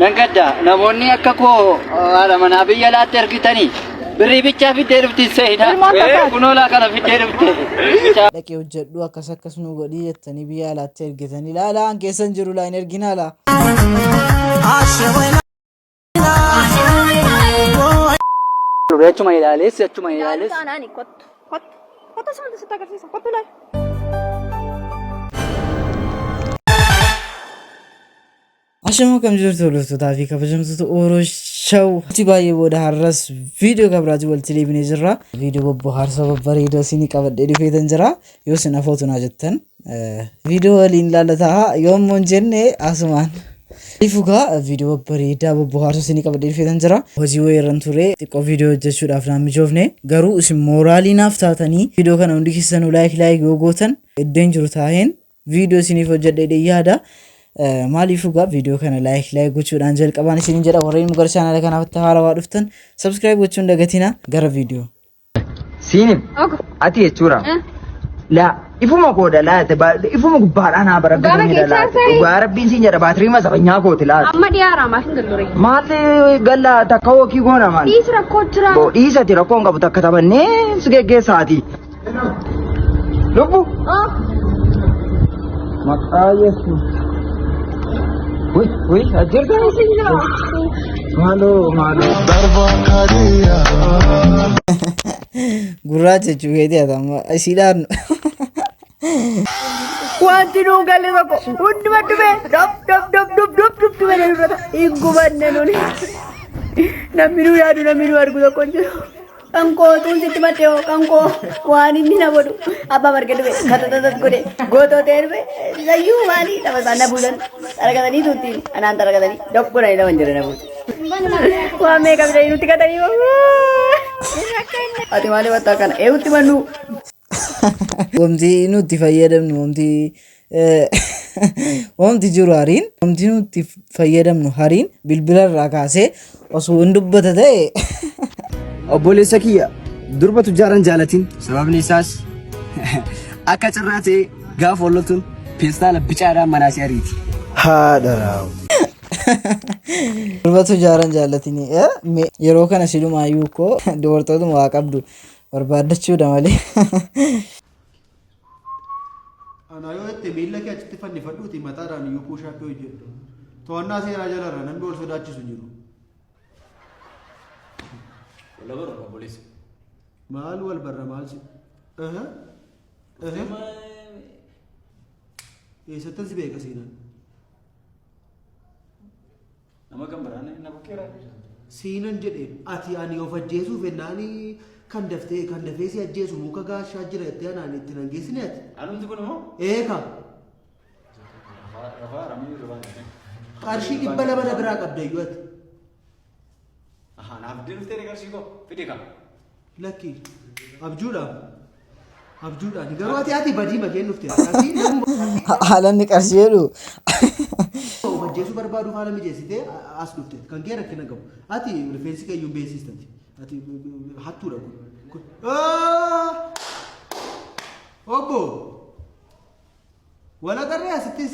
Nan gadda namoonni akka koo haadha manaa biyya alaatti ergitanii birrii bichaa fiddee dhufti seenaa. Ilmoon takkaati. Kunoo laa kana fiddee dhufte. Dhaqee hojjedhu akkas akkas nu godhii jettanii biyya alaatti ergitanii laalaa an keessan jiru laa hin erginaa laa. Achuma ilaalees achuma ilaalees. Taanaani kottu kottu kottu asumatti sitti agarsiisa kottu laal. Ashama kam jirtu hordoftoota fi kabajamtoota Oro Show. Wanti baay'ee booda har'as viidiyoo kabiraatiin walitti deebinee jirra. Viidiyoo bobbohaarsa babbareedoo isinii qabadhee dhufeetan jira. Yoo isin afootu naa jettan viidiyoo waliin ilaalataa yoo immoo hin jenne asumaan. Ifugaa viidiyoo babbareedaa bobbohaarsa isinii qabadhee dhufeetan jira. Hojii wayiirran ture xiqqoo viidiyoo hojjechuudhaaf naan mijoofne garuu isin mooraalii naaf taatanii viidiyoo kana hundi keessanuu laayik laayik yoo gootan iddeen jiru taa'een viidiyoo isiniif hojjedha jedhee yaada. Maaliif egaa viidiyoo kana laayik laayik gochuudhaan jalqabaan isiniin jedha warreen gara chaanaala kanaaf haarawaa dhuftan subscribe gochuun dagatina gara viidiyoo. Siinim Ogo. ati jechuudha. Eh. Laa ifuma koodha laate ifuma gubbaadhaan haa bara Dhugaa gatamidha keessaa laate. ta'e. Dhugaa rabbiin siin jedha baatirii masabanyaa kooti laate. Amma dhiyaaraa maaf hin gallure. Maal galla takka hookii goona maal. Dhiisi rakkoo jira. Boo dhiisati rakkoo hin qabu takka taphannee si geggeessaati. Lubbu. Oh. Maqaa Yesuus. Wai wai ajjeerta. Maaloo maaloo. Gurraacha jechuu keetii ati amma isiidhaan. Wanti nuu galle tokko hunduma dhume dop dop dop dop dop dop dhume na dura hin gubanne nuni. Namni nuu yaadu namni nuu argu tokko hin jiru. Kan koo tuun sitti madde hoo kan koo waan inni na godhu abbaa marga dhufe katatatat godhe gootoo ta'e dhufe isayyuu maali lafa isaan na buusan xaragatanii tuuttiin anaan xaragatanii dop godhanii lafa hin jira na buusan. Waan meeqa bitanii nutti katanii ati maali wattaa kana eewutti mannuu. Wanti nuti fayyadamnu wanti wanti jiru hariin wanti nuti fayyadamnu hariin bilbila irraa kaasee osoo hin dubbata ta'e. Obboleessa kiyya durba tujjaaran jaalatin sababni isaas akka carraa ta'e gaafa hollatuun peestaala bicaadhaan manaa si ariiti. Haadha raawu. Durba tujaaran jaallatini yeroo kana silumaayyuu koo dubartootuma waa qabdu barbaaddachuudha malee. Anaa yoo jette miilla kee achitti fannifadhuuti mataadhaan iyyuu puushaappii hojjedhu. To'annaa seeraa jalarra namni wal sodaachisu hin jiru. Wal barra obboleessa. Maal wal barra maal si. Aha. Aha. Eessattan si beeka seenaan? Nama kan biraan na bukkeera. Siinan jedhe ati ani of ajjeesuuf ennaani kan daftee kan dafee si ajjeesu muka gaashaa jira jettee anaan itti nan geessine ati. Anumti kun immoo Eeka rafaa rafaa ramii rafaa. Qarshii 200 na biraa qabda iyyuu ati. Ahaa naaf fiddee dhuftee qarshii koo fide kaa. Lakki abjuudha. Abjuudhaan garuu ati ati badii makeen dhufte. Ati namuma Haala inni qarshii jedhu. of ajjeesuu barbaadu haala mijeessitee as dhufte. Kan kee rakkina qabu. Ati rifeensi kee iyyuu hin beeksistati. Ati hattuudha kun. Kun. Aaah! Obbo! Wal agarree asittis.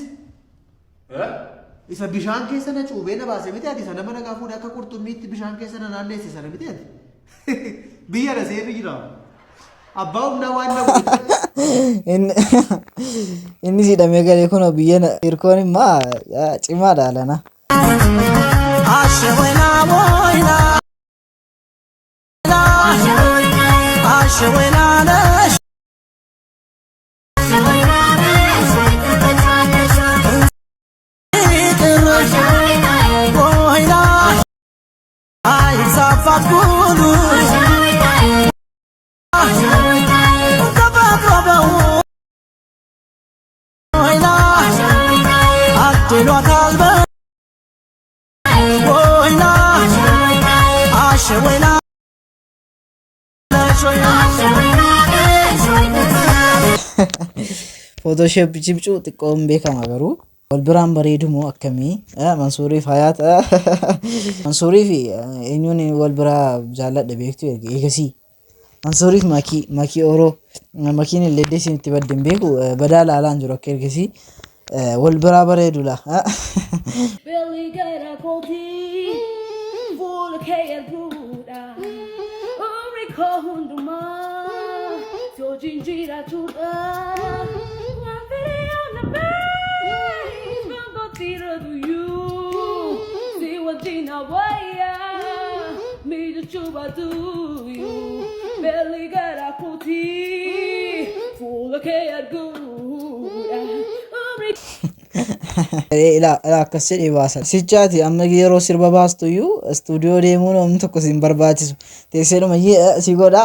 Isa bishaan keessa na cuubee na baase miti ati isa nama nagaa fuudhee akka qurxummiitti bishaan keessa na naanneesse sana miti ati. Biyya na seerri jira. Abbaa humnaa waan na godhe. Inni inni siidhamee galee kunoo biyya na- hirkoon immoo cimaadha alana. Photoshop cimcuu xiqqoo hin beekama garuu wal biraan bareedu moo akkamii Mansuurii fi Hayaat Mansuurii fi eenyuun wal biraa jaalladhe beektu erga eegasii Mansuurii fi Makii Makii Oroo Makiin illee iddoo isin itti badde hin beeku badaa laalaan jiru akka ergasii Wal biraa bareedu laa. Beelli gara kootii fuula kee arguudha. Umri koo hundumaa si wajjin jiraachuudha. Waan fedhe na beek gootira duyyuu si wajjin hawaayaa mijachuu baatuyyuu. Beelli gara kootii fuula kee arguudha. Umri Ilaa ilaa akkas jedhee baasa. Sichaati amma yeroo sirba baastu iyyuu istuudiyoo deemuun namni tokko si hin barbaachisu. Teesseedhuma si godha.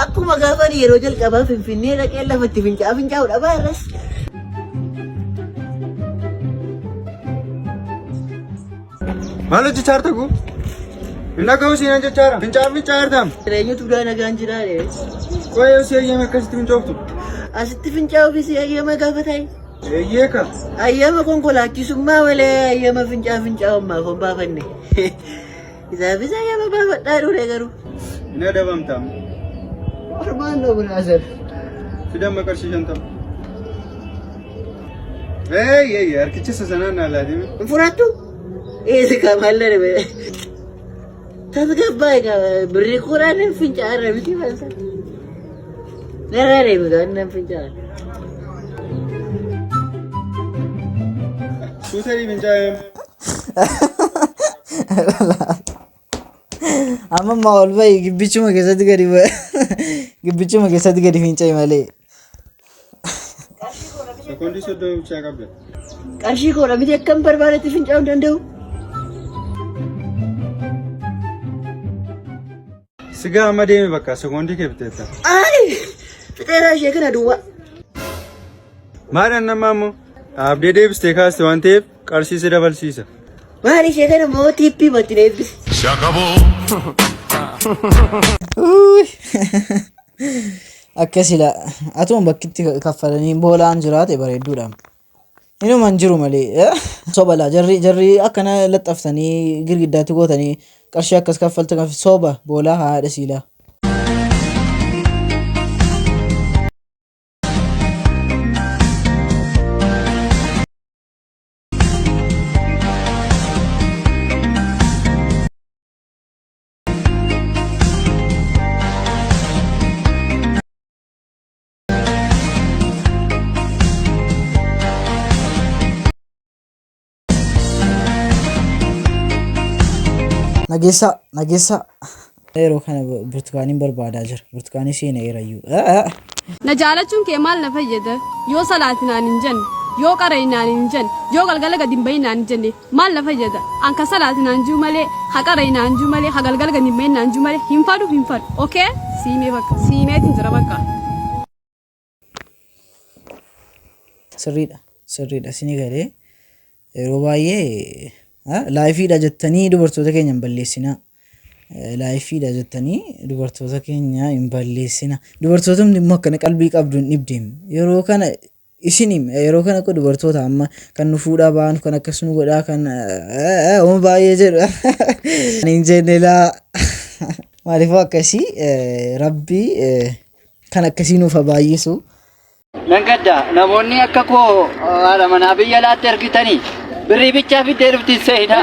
Akkuma gaafan yeroo jalqabaa Finfinnee dhaqee lafatti fincaa'aa fincaa'u dhabaa irras. Maal hojjechaa jirta guu? Hin dhaga'u siinaan jechaa jira. Fincaa'aa fincaa'aa jirtaam. Eenyutu gaa nagaan jiraa dee? Qo'ee yoo si eeyyame akkasitti fincooftu. Asitti fincaa'uufis hayyama gaafataa? Eeyyee ka. Hayyama konkolaachisummaa malee hayyama fincaa'aa fincaa'ummaa kon baafanne. Isaafis hayyama baafadhaa dhufe garuu. Hin adabamtaam. Ormaan no brother. Fidamma qarshii 50. Eey eey harkicha isa sanaan naa laatime. Hin fudhattu? Eessa kamallee dhufe. Tasgabbaa egaa birrii kudhan hin fincaa'arra miti bansa. Narraa deemi gaa inni hin fincaa'an. Suuta fincaa'ee. Amma ammaa ol bahi gibbichuma keessatti gadi gibbichuma keessatti gadi finca'i malee. Sekoondii 30 bichaa qabda. Qarshii koodha miti akkam barbaadetti fincaa'uu hin danda'u. Sigaa amma deemi bakka sekoondii kee biteetta. Ayi! Fixeeraa ishee kana duwwaa. Maal annammaa immoo dhaabdee deebistee kaaste waan ta'eef qarshii si dabalsiisa. Maal ishee kana immoo tiippii matti na eebbise. Uuy. Akkasila atuma bakkitti kaffalanii boolaan jiraate bareedduudha. Inuma hin jiru malee. Soba laa jarri jarri akkana laxxaftanii girgiddaatti gootanii qarshii akkas kaffaltu kan soba boolaa haadha siilaa. Nageessaa nageessaa. Yeroo kana burtukaaniin barbaadaa jira. Burtukaanii seeneerayyuu. Na jaalachuun kee maal na fayyada? Yoo salaati naan hin jenne, yoo qara'i naan hin jenne, yoo galgala gadi hin bahin naan hin jenne maal na fayyada? An ka salaati naan jiru malee, ka qara'i naan jiru malee, ka galgala gadi hin bahin naan jiru malee hin fadhu hin fadhu. Okay? Siimee bakka. Siimeetiin jira bakka. Sirriidha. Sirriidha. Sini galee yeroo baay'ee laayifiidha jettanii dubartoota keenya hin balleessinaa. Laayifiidha jettanii dubartoota keenya hin balleessinaa. Dubartootni immoo akkana qalbii qabdu hin dhibdeem. Yeroo kana isin yeroo kana koo dubartoota amma kan nu fuudhaa ba'an kan akkas nu godhaa kan waan baay'ee jedhu. Ani hin jenne laa. Maaliifuu akkasii rabbi kan akkasii nuuf haa baay'isu. Nan gadda namoonni akka koo haadha manaa biyya alaatti ergitanii birrii bichaa fiddee dhufti seena.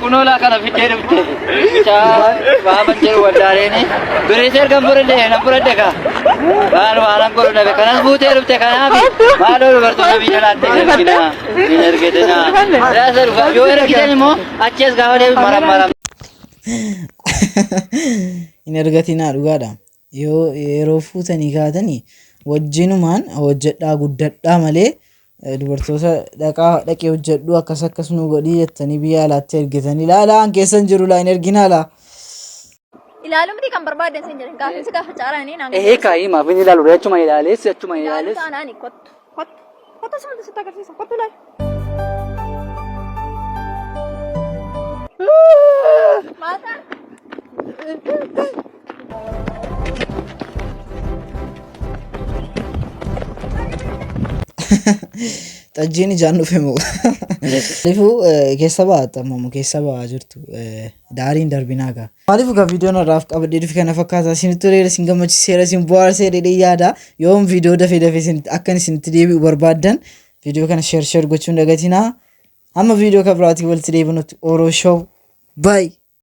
Kunoo laa kana fiddee dhufte. Bichaa baaban jedhu wallaaleen birrii si ergan fudhadhe nan fudhadhe kaa. Maal waanan godhu dhabe kanas buutee dhufte kanaaf maaloo dubartoota biyya alaatti hin erginaa hin ergitinaa. Siyaasa dhugaa yoo ergitan immoo achi as gaafa deebi maram maram. Hin ergatinaa dhugaadha. Yoo yeroo fuutanii kaatanii wajjinumaan hojjedhaa guddadhaa malee dubartoota dhaqaa dhaqee hojjedhuu akkas akkas nu godhii jettanii biyya alaatti ergitanii laalaa an keessan jiru laa hin erginaa laa. Ilaaluu miti kan barbaadan sin jedhan gaaffiin si gaafa caaranii naan Ee kaayii maaf inni ilaalu achuma ilaalees achuma Ilaaluu ilaalees. taanaani kottu kottu kottu asumatti sitti agarsiisa kottu ilaali. Maal ta'a? Xajjiin ijaan dhufe moo? Maaliifuu keessa ba'atta ammoo keessa ba'aa jirtu daariin darbinaa gaa. Maaliif egaa viidiyoon har'aaf qabadhee dhufe kana fakkaata isinitti toleera isin gammachiiseera isin bohaarseera jedhee yaada yoom viidiyoo dafee dafee isin akkan isinitti deebi'u barbaaddan Viidiyoo kana share share gochuun dagatinaa. Hamma viidiyoo kan biraatiin walitti deebinutti Oro Show. Bye.